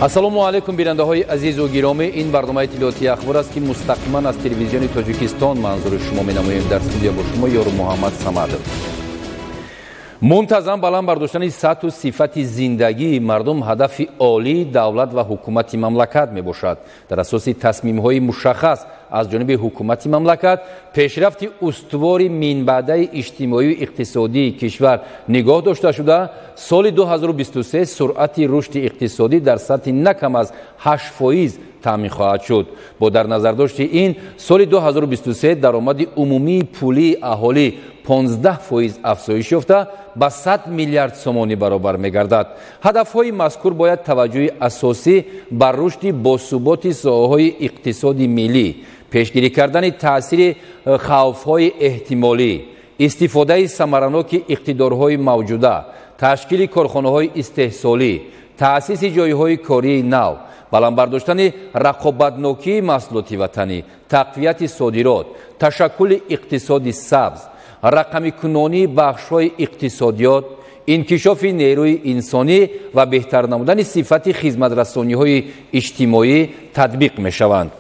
Ассалому алайкум, бинандаҳои азизу гиромӣ. Ин барномаи иттилоотии Ахбор аст, ки мустақиман аз телевизиони Тоҷикистон манзури шумо менамоем. Дар студия бо шумо Ёру Муҳаммад Самадов. Мунтазам баланд бардоштани сатҳу сифати зиндагии мардум ҳадафи олии давлат ва ҳукумати мамлакат мебошад. Дар асоси тасмимҳои мушаххас аз ҷониби ҳукумати мамлакат, пешрафти устувори минбаъдаи иҷтимоию иқтисодии кишвар нигоҳ дошта шуда, соли 2023 суръати рушди иқтисодӣ дар сатҳи на кам аз 8% таъмин хоҳад шуд. Бо дар назардошти ин, соли 2023 даромади умумии пулии аҳолӣ 15% афзоиш ёфта, ба 100 миллиард сомонӣ баробар мегардад. Ҳадафҳои мазкур бояд таваҷҷӯҳи асосӣ ба рушди босуботи соҳаҳои иқтисоди миллӣ, пешгирӣ кардани таъсири хавфҳои эҳтимолӣ, истифодаи самараноки иқтидорҳои мавҷуда, ташкили корхонаҳои истеҳсолӣ, таъсиси ҷойҳои кории нав, баланд бардоштани рақобатнокии маҳсулоти ватанӣ, тақвияти содирот, ташаккули иқтисоди сабз, рақамикунонии бахшҳои иқтисодиёт, инкишофи нерӯи инсонӣ ва беҳтар намудани сифати хизматрасониҳои иҷтимоӣ татбиқ мешаванд.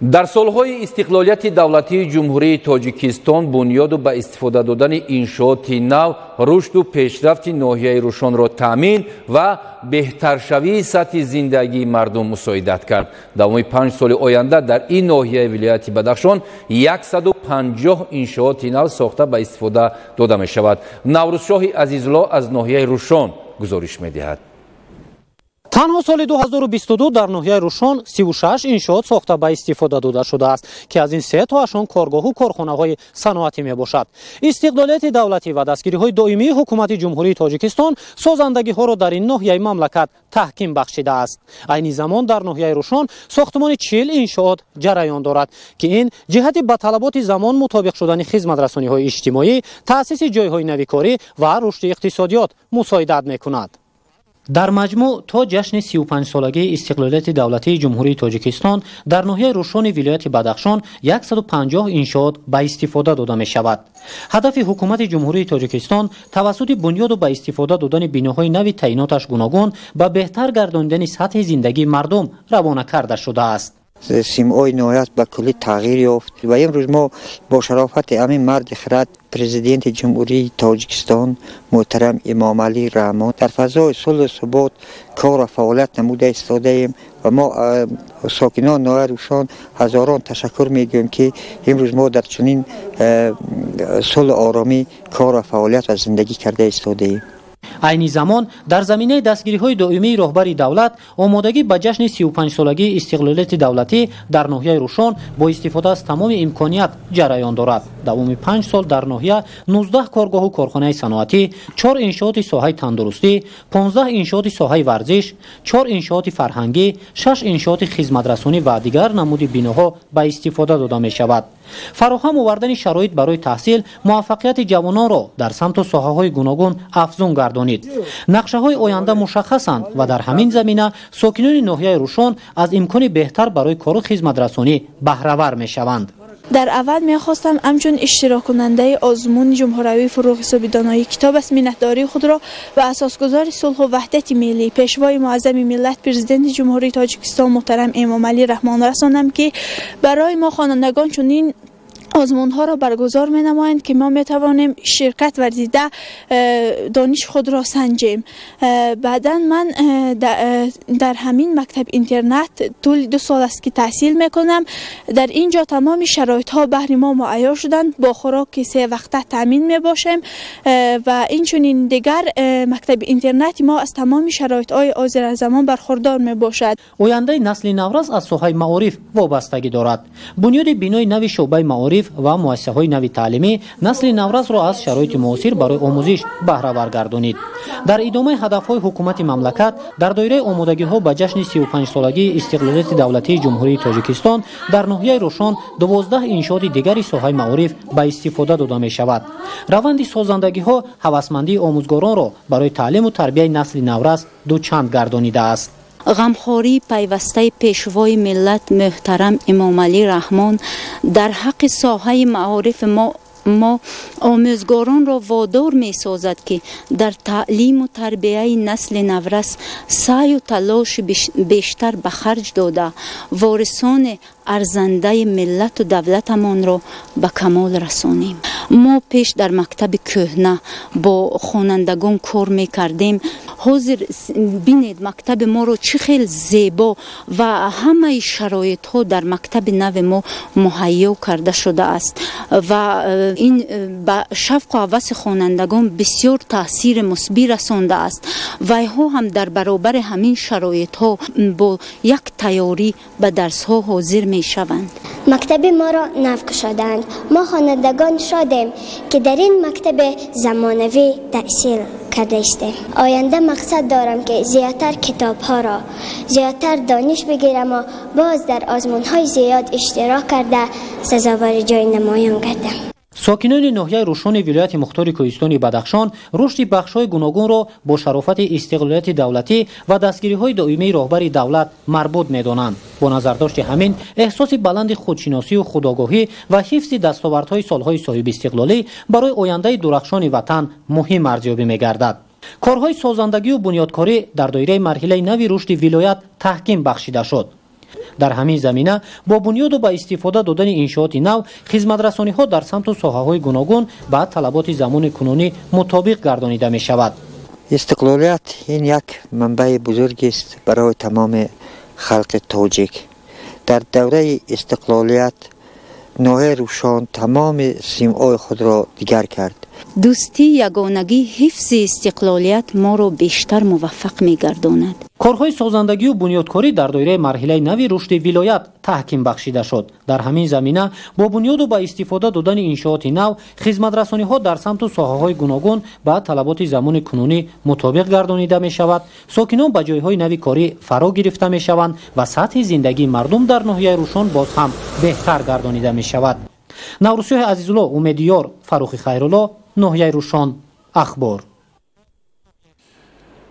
Дар солҳои истиқлолияти давлатии Ҷумҳурии Тоҷикистон бунёду ба истифода додани иншооти нав рушду пешрафти ноҳияи Рӯшонро таъмин ва беҳтаршавии сатҳи зиндагии мардум мусоидат кард. Давоми 5 соли оянда дар ин ноҳияи вилояти Бадахшон 150 иншооти нав сохта ба истифода дода мешавад. Наврӯзшоҳи Азизулло аз ноҳияи Рӯшон гузориш медиҳад. Танҳо соли 2022 дар ноҳияи Рӯшон 36 иншоот сохта ба истифода дода шудааст, ки аз ин се тоашон коргоҳу корхонаҳои саноатӣ мебошад. Истиқлолияти давлатӣ ва дастгириҳои доимии ҳукумати Ҷумҳурии Тоҷикистон созандагиҳоро дар ин ноҳияи мамлакат таҳким бахшидааст. Айни замон дар ноҳияи Рӯшон сохтумони 40 иншоот ҷараён дорад, ки ин ҷиҳати ба талаботи замон мутобиқ шудани хизматрасониҳои иҷтимоӣ, таъсиси ҷойҳои нави корӣ ва рушди иқтисодиёт мусоидат мекунад. Дар маҷмӯъ то ҷашни 35-солагии истиқлолияти давлатии Ҷумҳурии Тоҷикистон дар ноҳияи Рӯшони вилояти Бадахшон 150 иншоот ба истифода дода мешавад. Ҳадафи ҳукумати Ҷумҳурии Тоҷикистон тавассути бунёду ба истифода додани биноҳои нави таъиноташ гуногун ба беҳтар гардонидани сатҳи зиндагии мардум равона карда шудааст. Симои ноҳия ба куллӣ тағйир ёфт ва имрӯз мо бо шарофати ҳамин марди хирад, Президенти Ҷумҳурии Тоҷикистон муҳтарам Эмомалӣ Раҳмон, дар фазои сулҳу субот кору фаъолият намуда истодаем ва мо, сокинон ноҳияи Рӯшон, ҳазорон ташаккур мегӯем, ки имрӯз мо дар чунин сулҳу оромӣ кору фаъолият ва зиндагӣ карда истодаем. Айни замон дар заминаи дастгириҳои доимии роҳбари давлат, омодагӣ ба ҷашни 35-солагии истиқлолияти давлатӣ дар ноҳияи Рӯшон бо истифода аз тамоми имконият ҷараён дорад. Давоми 5 сол дар ноҳия 19 коргоҳу корхонаи саноатӣ, чор иншооти соҳаи тандурустӣ, 15 иншооти соҳаи варзиш, чор иншооти фарҳангӣ, шаш иншооти хизматрасонӣ ва дигар намуди биноҳо ба истифода дода мешавад. Фароҳам овардани шароит барои таҳсил муваффақияти ҷавононро дар самту соҳаҳои гуногун афзун гардонид. Нақшаҳои оянда мушаххасанд ва дар ҳамин замина сокинони ноҳияи Рӯшон аз имкони беҳтар барои кору хизматрасонӣ баҳравар мешаванд. Дар аввал мехостам ҳамчун иштироккунандаи озмуни ҷумҳуриявии «Фурӯғи субҳи доноӣ китоб аст» миннатдории худро ба асосгузори сулҳу ваҳдати миллӣ, Пешвои муаззами миллат, Президенти Ҷумҳурии Тоҷикистон муҳтарам Эмомалӣ Раҳмон расонам, ки барои мо хонандагон чунин озмунҳоро баргузор менамоянд, ки мо метавонем ширкат варзида, дониши худро санҷем. Баъдан ман дар ҳамин мактаб интернат тӯли 2 сол аст, ки таҳсил мекунам. Дар ин ҷо тамоми шароитҳо баҳри мо муайё шуданд, бо хӯроки севақта таъмин мебошем ва инчунин дигар мактаби интернати мо аз тамоми шароитҳои ҳозиразамон бархурдор мебошад. Ояндаи насли наврас аз соҳаи маориф вобастагӣ дорад. Бунёди бинои нави шӯъбаи маориф ва муассисаҳои нави таълимӣ насли наврасро аз шароити муосир барои омӯзиш баҳравар гардонид. Дар идомаи ҳадафҳои ҳукумати мамлакат, дар доираи омодагиҳо ба ҷашни 35-солагии истиқлолияти давлатии Ҷумҳурии Тоҷикистон дар ноҳияи Рӯшон 12 иншооти дигари соҳаи маориф ба истифода дода мешавад. Раванди созандагиҳо ҳавасмандии омӯзгоронро барои таълиму тарбияи насли наврас дучанд гардонидааст. Ғамхории пайвастаи Пешвои миллат муҳтарам Эмомалӣ Раҳмон дар ҳаққи соҳаи маорифи мо мо омӯзгоронро водор месозад, ки дар таълиму тарбияи насли наврас саъю талоши бештар ба харҷ дода, ворисони арзандаи миллату давлатамонро ба камол расонем. Мо пеш дар мактаби кӯҳна бо хонандагон кор мекардем. Ҳозир бинед мактаби моро чӣ хел зебо ва ҳамаи шароитҳо дар мактаби нави мо муҳайё карда шудааст ва ин ба шавқу ҳаваси хонандагон бисёр таъсири мусбӣ расондааст. Вайҳо ҳам дар баробари ҳамин шароитҳо бо як тайёрӣ ба дарсҳо ҳозир мешаванд. Мактаби моро нав кушодаанд. Мо хонандагон шодем, ки дар ин мактаби замонавӣ таҳсил карда истем. Оянда мақсад дорам, ки зиёдтар китобҳоро, зиёдтар дониш бигирам ва боз дар озмунҳои зиёд иштирок карда сазовори ҷои намоён гардам. Сокинони ноҳияи Рӯшони вилояти мухтори кӯҳистони Бадахшон рушди бахшҳои гуногунро бо шарофати истиқлолияти давлатӣ ва дастгириҳои доимии роҳбари давлат марбут медонанд. Бо назардошти ҳамин эҳсоси баланди худшиносию худогоҳӣ ва ҳифзи дастовардҳои солҳои соҳибистиқлолӣ барои ояндаи дурахшони ватан муҳим арзёбӣ мегардад. Корҳои созандагию бунёдкорӣ дар доираи марҳилаи нави рушди вилоят таҳким бахшида шуд. Дар ҳамин замина бо бунёду ба истифода додани иншооти нав хизматрасониҳо дар самту соҳаҳои гуногун ба талаботи замони кунунӣ мутобиқ гардонида мешавад. Истиқлолият ин як манбаи бузургест барои тамоми халқи тоҷик. Дар давраи истиқлолият ноҳияи Рӯшон тамоми симои худро дигар кард. Дӯстӣ, ягонагӣ, ҳифзи истиқлолият моро бештар муваффақ мегардонад. Корҳои созандагию бунёдкорӣ дар доираи марҳилаи нави рушди вилоят таҳким бахшида шуд. Дар ҳамин замина бо бунёду ба истифода додани иншооти нав хизматрасониҳо дар самту соҳаҳои гуногун ба талаботи замони кунунӣ мутобиқ гардонида мешавад. Сокинон ба ҷойҳои нави корӣ фаро гирифта мешаванд ва сатҳи зиндагии мардум дар ноҳияи Рӯшон боз ҳам беҳтар гардонида мешавад. Наврӯзшоҳи Азизулло, Умедиёр, Фаррухи Хайрулло, ноҳияи Рӯшон, Ахбор.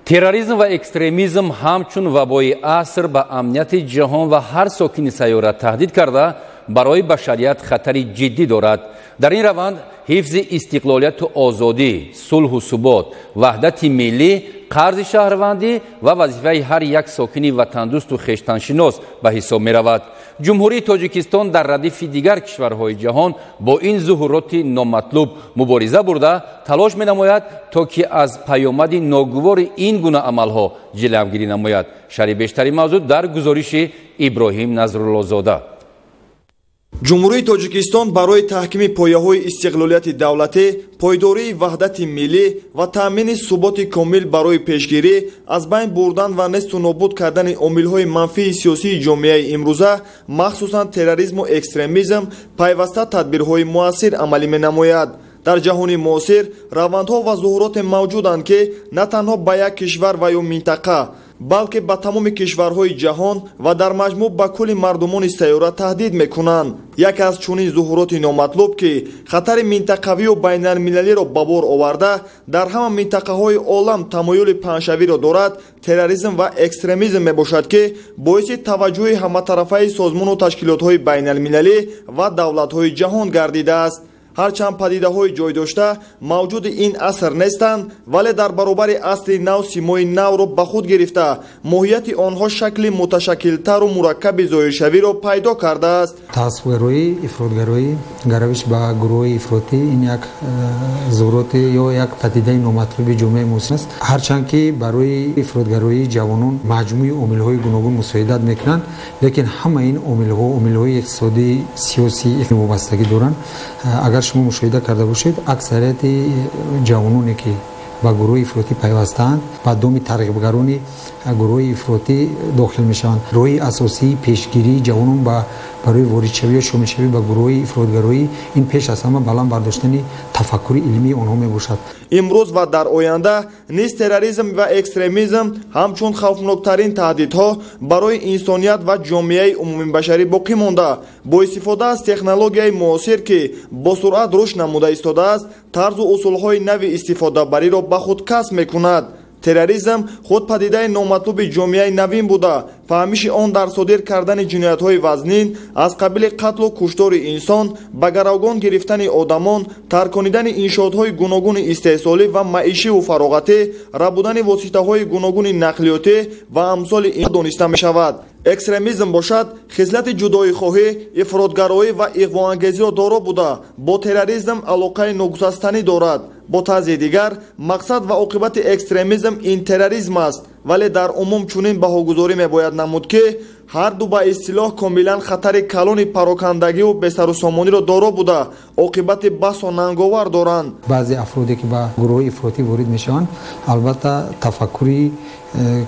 Терроризм ва экстремизм ҳамчун вабои аср ба амнияти ҷаҳон ва ҳар сокини сайёра таҳдид карда, барои башарият хатари ҷиддӣ дорад. Дар ин раванд ҳифзи истиқлолияту озодӣ, сулҳу субот, ваҳдати миллӣ, қарзи шаҳрвандӣ ва вазифаи ҳар як сокини ватандӯсту хештаншинос ба ҳисоб меравад. Ҷумҳурии Тоҷикистон дар радифи дигар кишварҳои ҷаҳон бо ин зуҳуроти номатлуб мубориза бурда, талош менамояд, то ки аз паёмади ногувори ин гуна амалҳо ҷилавгирӣ намояд. Шарҳи бештари мавзӯъ дар гузориши Иброҳим Назруллозода. Ҷумҳурии Тоҷикистон барои таҳкими пояҳои истиқлолияти давлатӣ, пойдории ваҳдати миллӣ ва таъмини суботи комил барои пешгирӣ, аз байн бурдан ва несту нобуд кардани омилҳои манфии сиёсии ҷомеаи имрӯза, махсусан терроризму экстремизм, пайваста тадбирҳои муассир амалӣ менамояд. Дар ҷаҳони муосир равандҳо ва зуҳуроте мавҷуданд, ки на танҳо ба як кишвар ва ё минтақа, балки ба тамоми кишварҳои ҷаҳон ва дар маҷмӯъ ба кулли мардумони сайёра таҳдид мекунанд. Яке аз чунин зуҳуроти номатлуб, ки хатари минтақавию байналмилалиро ба бор оварда, дар ҳама минтақаҳои олам тамоюли паҳншавиро дорад, терроризм ва экстремизм мебошад, ки боиси таваҷҷӯҳи ҳаматарафаи созмону ташкилотҳои байналмилалӣ ва давлатҳои ҷаҳон гардидааст. Ҳарчанд падидаҳои ҷойдошта мавҷуди ин аср нестанд, вале дар баробари асри нав симои навро ба худ гирифта, моҳияти онҳо шакли муташаккилтару мураккаби зоҳиршавиро пайдо кардааст. Таассубгароӣ, ифротгароӣ, гаравиш ба гурӯҳҳои ифротӣ ин як зуҳуроти ё як падидаи номатлуби ҷомеаи муосир аст. Ҳарчанд ки барои ифротгароии ҷавонон маҷмӯи омилҳои гуногун мусоидат мекунанд, лекин ҳама ин омилҳо омилҳои иқтисодӣ, сиёсӣ вобастагӣ доранд. Агар шумо мушоҳида карда бошед, аксарияти ҷавононе ки ба гурӯҳи ифротӣ пайвастаанд, ба доми тарғибгарони гурӯҳи ифротӣ дохил мешаванд. Роҳи асосии пешгирии ҷавонон барои воридшавӣ ё шомилшавӣ ба гурӯҳи ифротгароӣ ин пеш аз ҳама баланд бардоштани тафаккури илмии онҳо мебошад. Имрӯз ва дар оянда низ терроризм ва экстремизм ҳамчун хавфноктарин таҳдидҳо барои инсоният ва ҷомеаи умумибашарӣ боқӣ монда, бо истифода аз технологияи муосир, ки бо суръат рушд намуда истодааст, тарзу усулҳои нави истифодабариро ба худ касб мекунад. Терроризм худ падидаи номатлуби ҷомеаи навин буда, фаҳмиши он дар содир кардани ҷиноятҳои вазнин аз қабили қатлу куштори инсон, ба гаравгон гирифтани одамон, тарконидани иншоотҳои гуногуни истеҳсолӣ ва маишиву фароғатӣ, рабудани воситаҳои гуногуни нақлиётӣ ва амсоли ин дониста мешавад. Экстремизм бошад хислати ҷудоихоҳӣ, ифротгароӣ ва иғвоангезиро доро буда, бо терроризм алоқаи ногусастанӣ дорад. Бо тарзи дигар, мақсад ва оқибати экстремизм ин терроризм аст, вале дар умум чунин баҳогузорӣ мебояд намуд, ки ҳар ду ба истилоҳ комилан хатари калони парокандагиву бесарусомониро доро буда, оқибати басо нанговар доранд. Баъзе афроде ки ба гурӯҳҳои ифротӣ ворид мешаванд, албатта тафаккури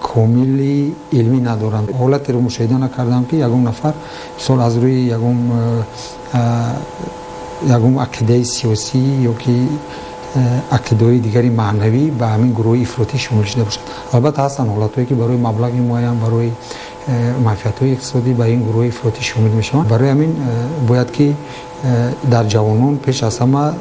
комили илмӣ надоранд. Ҳолатеро мушоҳида накардам, ки ягон нафар мисол аз рӯи ягон ақидаи сиёсӣ ё ки ақидаҳои дигари маънавӣ ба ҳамин гурӯҳи ифротӣ шомил шуда бошад. Албатта ҳастанд ҳолатҳое, ки барои маблағи муайян, барои манфиатҳои иқтисодӣ ба ин гурӯҳи ифротӣ шомил мешаванд. Барои ҳамин бояд ки дар ҷавонон пеш аз ҳама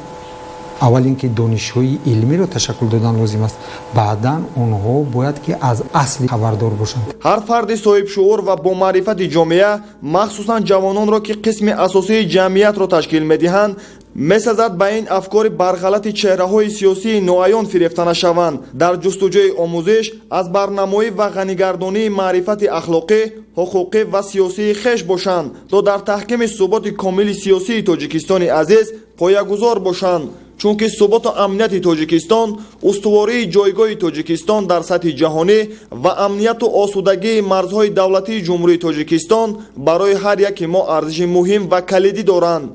аввал ин ки донишҳои илмиро ташаккул додан лозим аст, баъдан онҳо бояд ки аз асли хабардор бошанд. Ҳар фарди соҳибшуур ва бомаърифати ҷомеа, махсусан ҷавононро, ки қисми асосии ҷамъиятро ташкил медиҳанд, месазад ба ин афкори барғалати чеҳраҳои сиёсии ноаён фирефта нашаванд. Дар ҷустуҷӯи омӯзиш аз барнамоӣ ва ғанигардонии маърифати ахлоқӣ, ҳуқуқӣ ва сиёсии хеш бошанд, то дар таҳкими суботи комили сиёсии Тоҷикистони азиз поягузор бошанд. Чунки суботу амнияти Тоҷикистон, устувории ҷойгоҳи Тоҷикистон дар сатҳи ҷаҳонӣ ва амнияту осудагии марзҳои давлатии Ҷумҳурии Тоҷикистон барои ҳар яки мо арзиши муҳим ва калидӣ доранд.